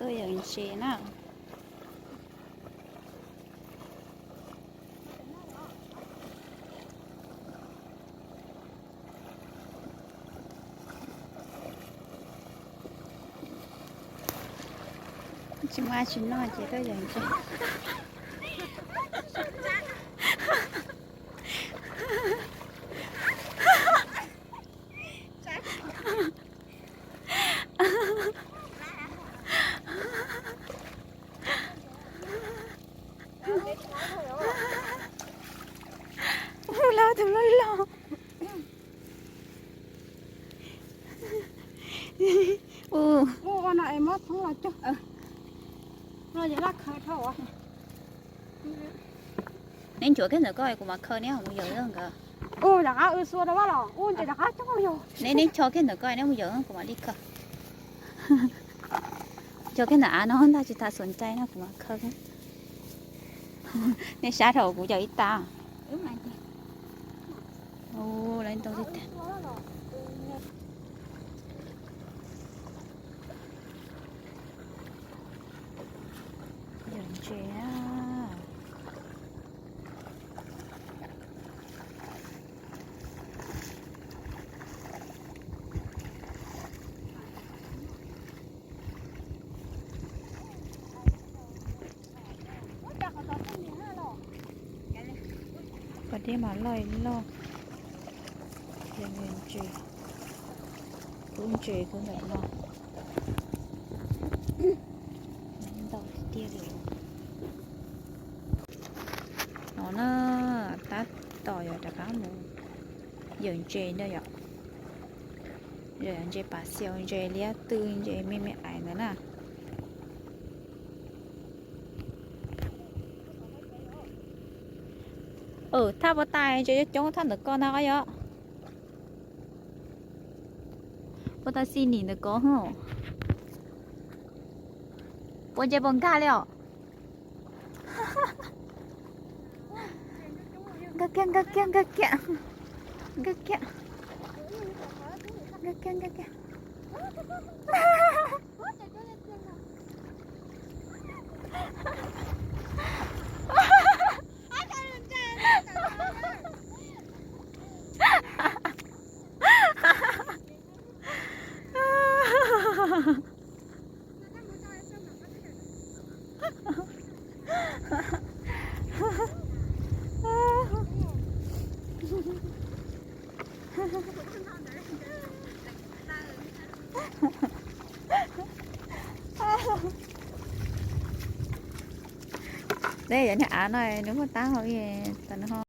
Tuaj yawm ntses na. Tsis muaj tsis noj ces tuaj yawm ntses. Ua lawv tus loj loj. Neb nchuav kiag ntawm ko kuv mam khaws neb mus yawm nkawd. Neb, neb ncho kiag ntawm ko neb mus yawm kuv mam li khaws. Ncho kiag ntawm av no ntag tsis tas xuas nrai no kuv mam khaws. Nej sab dhau kuv yawm ib tag. Lawv ntau tiag tiag. Yawm ntses na. Pas dej mas loj loj. Yawm ntses, kub ntses kub ntawm no. Ntau tiag tiag li. No na, tab tom yuav rov qab mus yawm ntses ntag yom. Yawm ntses pas xiaus, ntses liab tw, ntses me me ais ntawd na. Thaj puas tas ntses coob coob thaj ntawm ko ntag os yom. Puas tas xi nim ntawm ko. Puas ntses puas nkag li os. Nkag kiag, nkag kiag, nkag kiag. Nkag kiag. Nkag kiag, nkag kiag. Dej yog niag av no nws muaj tab hau tas nws ho.